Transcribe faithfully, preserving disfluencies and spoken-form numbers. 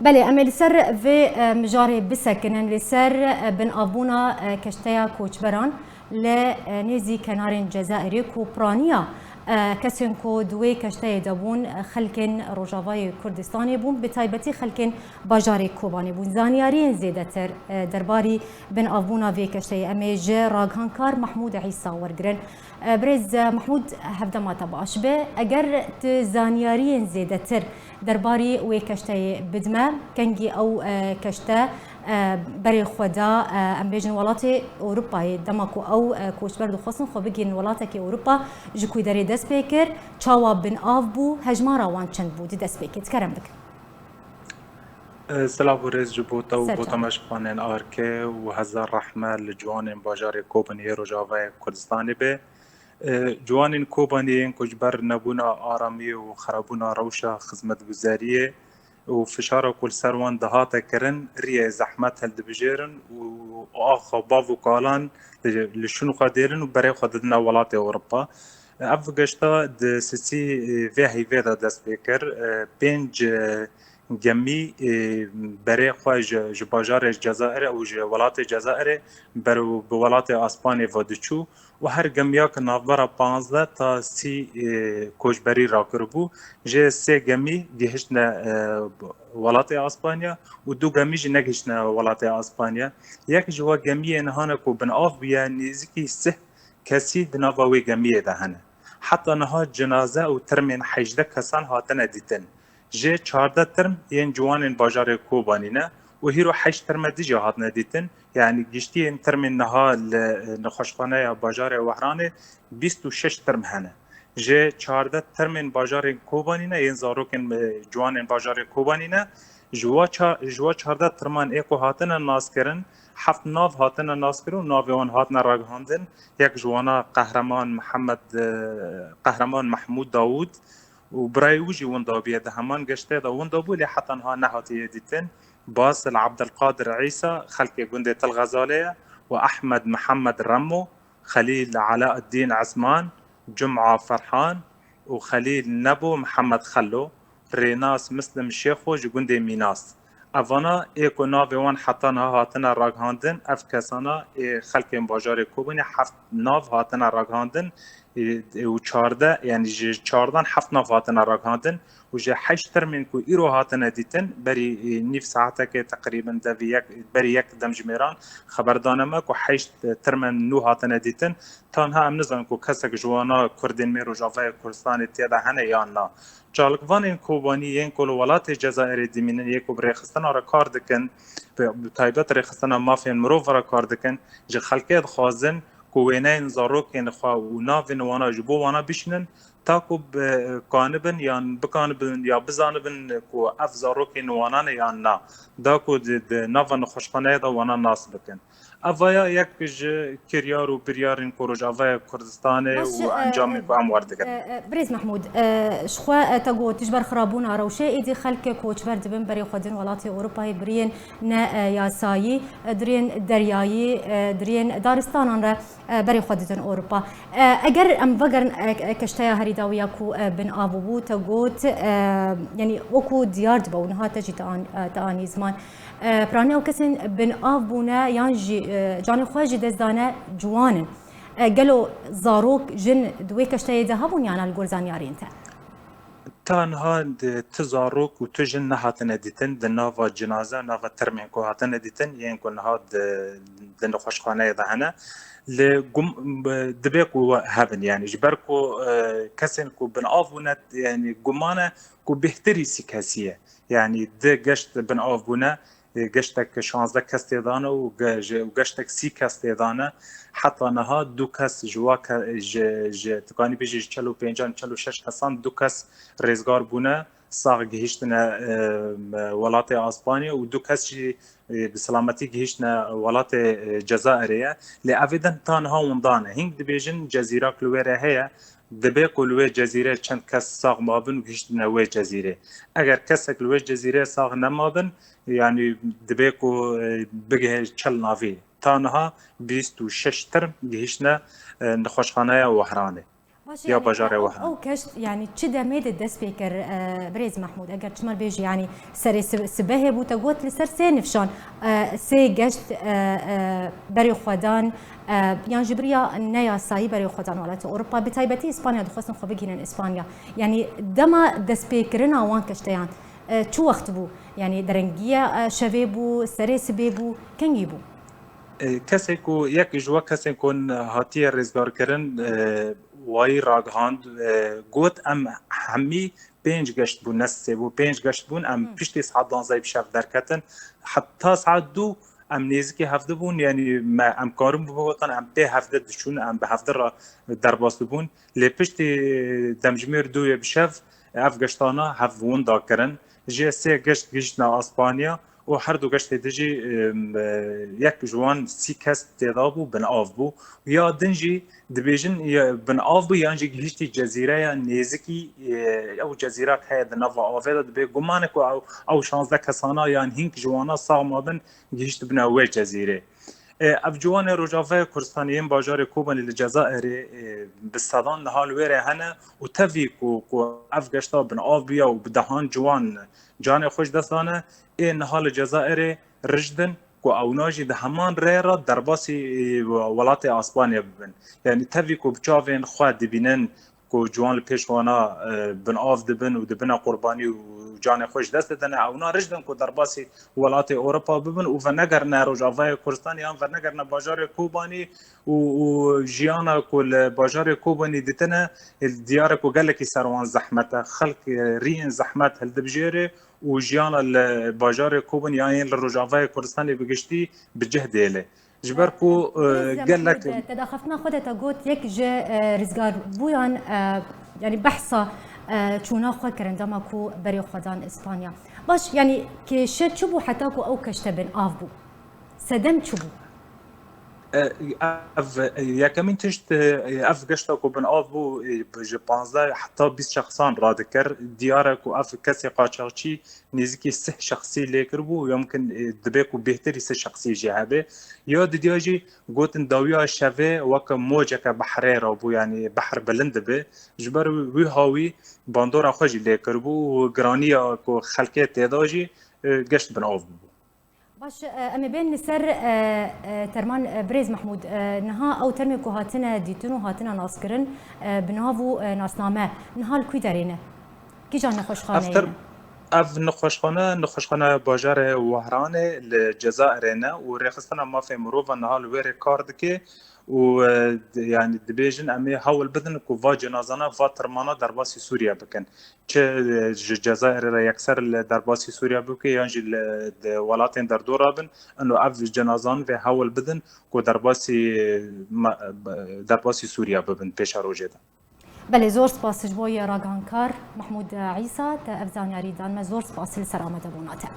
Belê, em ê li ser vê, e, mijarê bisekinin, li ser, e, binavbûna, e, keşteya koçberan li, e, nêzî kenarên Cezayirê ku piraniya, e, kesên ku di wê keşteyê de bûn, e, xelkên Rojavayê Kurdistanê bûn, bi taybetî xelkên bajarê Kobanê bûn. Zanyariyên zêdetir, e, derbarî binavbûna vê keşteyê em ê ji ragihandkar Mahmûd Îsa wergirin. E, birêz, e, Mahmûd, hevdema te baş be. Eger tu zanyariyên zêdetir derbarî wê keşteyê bidme, kengî ew, e, keşte, e, berê xwe da, e, em bêjin welatê Ewropayê, dema ku ew, e, koçber dixwestin xwe bigihînin welatekî Ewropa, ji ku derê dest pê kir, çawa bin av bû, hejmara wan çend bû di dest pê kê? Dikerem bikin. E, silav û rêz ji bo te û bo temaşvanên Arke û hezar rehme li ciwanên bajarê Kobaniyê Rojavayê Kurdistanê be. E, ciwanên Kobaniyê yên ku ji ber nebûna aramiyê û xerabûna rewşa xizmetguzariyê û fişara ku li ser wan dihate kirin, riyê zehmet hildibijêrin û axa bav û kalan li, li şûn xwe dêrin û berê xwe didine welatê Ewropa. Ev geşta di sisî vê heyvê de dest pê kir. E, pênc, e, gemî, e, berê xwe ji, ji bajarê Cezayirê û ji welatê Cezayirê ber bi welatê Aspanê ve diçû û her gemiyek navbera panzdeh ta sî, e, koçberî rakiribû. Jê sê gemî gihiştine, e, welatê Aspanya û du gemî jî negihiştine welatê Aspanya. Yek ji we gemiyên hane ku bin av bûye, nêzîkî sih kesî di nava wê gemiyê de hene. Heta niha cenaze û tirmên hejdeh kesan hatine dîtin. Jê çardeh tirm yên ciwanên bajarê Kobanî ne û hîro heşt tirme dî jî hatine dîtin. Yanî giştî yên tirmên niha li nexweşxaneya bajarê Wehranê bîst û şeş tirm hene. Jê çardeh tirmên bajarên Kobanî ne, yên zarokên, e, ciwanên bajarê Kobanî ne, ji wa ça-, ji wa çardeh tirman ê ku hatine naskirin, heft nav hatine naskirin û navê wan hatine ragihandin. Yek ji wana Qehreman Mihemed, e, Qehreman Mehmûd Dawûd û birayê wî jî winda bûye, di heman geştê de winda bû, lê heta niha nehatiye dîtin. Basil Abdilqadir Îsa, xelkê gundê Til Xezalê ye, û Ehmed Mihemed Remo, Xelîl Elauddîn Esman, Cuma Ferhan û Xelîl Nebo Mihemed Xelo, Rênas Mislim Şêxo ji gundê Mînas. Evana ê ku navê wan heta niha hatine ragihandin, ev kesana ê xelkên bajarê Kobanê heft nav hatine ragihandin, ê, û çardeh, yanî ji çardan heft nav hatine ragihandin û ji heşt termên ku îro hatine dîtin, berî, ê, nîv saetekê teqrîben devî yek, berî yek demjimêran xeber dane me ku heşt termên nû hatine dîtin. Tanha em nizanin ku kesek ji wana Kurdên me Rojavayê Kurdistanê tê de hene yan na. Çalakvanên Kobanî yên ku li welatê Cezayirê dimînin, yê ku bi rêxistina re kar dikin, bi, bi taybet rêxistina mafên mirov re kar dikin, ji xelkê dixwazin ku wêneyên zarokên xwe û navên wana ji bo wana bişînin, ta ku bi, kanibin yan bikanibin ya bizanibin ku ev zarokên wana ne yan na, da ku di, di nava nexweşxaneyê de wana nas bikin. Ev vaya yek ji kiryar û biryarên ku Rojavaya Kurdistanê û encamên ku em werdigirin. Birêz Mehmûd, e, ji xwe, e, te got, ji ber xirabûna rewşê êdî xelk koçber dibin berê xwe din welatê Ewropayê, bi riyên ne, e, yasayî, e, di riyên deryayî, e, di riyên daristanan re, e, berê xwe didin Ewropa. E, eger em vegerin, e, e, keşteya herî dawiya ku, e, bin av bû, te got, e, yanî wekû diyar dibe û niha te jî te an-, e, te anî ziman. E, piraniya ew kesên bin av bûne yan jî, e, canê xwe ji dest dane ciwan in. E, gelo zarok, jin di wê keşteyê de hebûn yana li gor zanyariyên te? Ta niha di, tu zarok û tu jin nehatine dîtin di nava cinaze, nava termên ku hatine dîtin, yên ku niha di, di nexweşxaneyê de hene. Li gum-, dibe ku hebin, yanî ji ber ku, e, kesên ku bin av bûne, yanî guman e ku bêhtirî sî kesî ye. Yanî di geşt bin av bûne, e, geştek şanzdeh kes tê de ne û ge-, ji, û geştek sî kes tê de ne. Heta niha du kes ji wa ke-, ji, ji, tu kanî bêjî ji çel û pêncan, çel û şeş kesan du kes rêzgar bûne, sax gihîştine, e, welatê Aspanya û du kes jî, e, bi selametî gihîştine welatê, e, Cezayirê ye. Lê evê din ta niha winda ne. Hîn dibêjin cezîrak li wê re heye. Dibe ku li wê cezîrê çend kes sax mabin û gihîştine wê cezîrê. Eger kesek li wê cezîrê sax nemabin, yanî dibe ku, e, bigihe çil navî. Ta niha bîst û şeş term gihîştine, e, nexweşxaneya Wehranê. ya bajarê Wehran. Ew keşt, yanî çi demê de dest pê kir, e, birêz Mehmûd, eger çima bêjî, yanî serê si-, sibehê bû, te got li ser sê nifşan, e, sê geşt, e, e, berê xwe dan, e, yan ji biriya neyasayî berê xwe dan welatê Ewropa, bi taybetî Îspanya dixwestin xwe bigihînin Îspanya. Yanî dema destpêkirina wan keşteyan, e, çi wext bû? Yanî derengiya, e, şevê bû, serê sibê bû, kengî bû? E, kesê ku, yek ji we kesên ku hatiye rêzgarkirin, e, wayî ragihand, e, got, em hemî pênc geşt bûn, ne sê bû, pênc geşt bûn, em Hmm. piştî saet duwazdeh bi şev derketin. Heta saet du em nêzikî hevdî bûn, yanî me, em karin bigotin, em pê hevdî diçûn, em bi hevdî re derbas dibûn. Lê piştî demjimêr duyê bi şev ev geştana hev winda kirin. Jê sê geşt gihîştine Aspanya û her du geştê din jî, em, e, yek ji wan sî kes têda bû, bin av bû. Ya din jî dibêjin, ya bin av bû yan jî gihîştî cezîreya nêzikî, e, ew cezîra ku heye di nava avê de, dibê guman e ku ew, ew şazdeh kesana yan hîn ji wana sax mabin, gihîştibine wê cezîrê. E, ev ciwanê Rojavayê Kurdistanê yên bajarê Kobanê li Cezayirê, e, bi sedan niha li wê rê hene û tevî ku, ku ev geşta bin av bûya û bi dehan ciwan canê xwe ji dest dane, ê niha li Cezayirê rijd in ku ewna jî di heman rê re derbasî, e, welatê Aspanya bibin. Yanî tevî ku bi çavên xwe dibînin ku ciwan li pêş wana, e, bin av dibin û dibine qurbanî û canê xwe ji dest didine, ewna rijd in ku derbasî welatê Ewropa bibin û venegerine Rojavayê Kurdistanê yan venegerine bajarê Kobanî û, û jiyana ku li bajarê Kobanî ditine, diyar e ku gelekî ser wan zehmet e. Xelk, e, riyên zehmet hildibijêre û jiyana li bajarê Kobanî yan yên li Rojavayê Kurdistanê bi giştî bi cih dêle. Ji ber ku, e, Birêz gelek Mehmûd, e, te daxiftina xwe de te got, yek ji, e, rîzgarbûyan, e, yanî behsa, e, çûna xwe kirin dema ku berê xwe dan Îspanya. Baş, yanî kêşe çi bû heta ku ew keşte bin av bû? Sedem çi bû? E, ev, e, yekemîn tişt, e, ev geşta ku bin av bû, e, ji panzdeh heta bîst şexsan radikir. Diyar e ku ev kesê qaçaxçî nêzîkî sih şexsî lê kiribû, ya mimkin, e, dibe ku bêhtirî sih şexsî jî hebe. Ya didiya jî gotin dawiya şevê weke moceke behrê re bû, yanî behr bilind dibe. Ji ber wî hawî bandora xwe jî lê kiribû û giraniya ku xelkê têda jî, e, geşt bin av bû. Baş, e, em ê bên li ser, e, e, terman, e, birêz Mehmûd. E, niha ew termê ku hatine dîtin û hatine naskirin, e, bi nav û, e, nasname, niha li kû derê ne? Kîjan nexweşxaneyê ne? Ev nexweşxane, nexweşxaneya bajarê Wehranê li Cezayirê ne û Rêxistina Mafê Mirovan niha li wê rê kar dike û, e, di-, yanî dibêjin em ê hewl bidin ku va cenazana, va termana derbasî Sûriye bikin. Çi, e, ji Cezayirê re yekser li derbasî Sûriye bike yan jî li, di welatên derdora bin, ino ev cenazan vê hewl bidin ku derbasî, e, ma-, e, derbasî Sûriye bibin pêşerojê de. Belê, zor spas ji bo yê ragihankar Mehmûd Îsa, te ev zanyarî dan me. Zor spas li ser amadebûna te.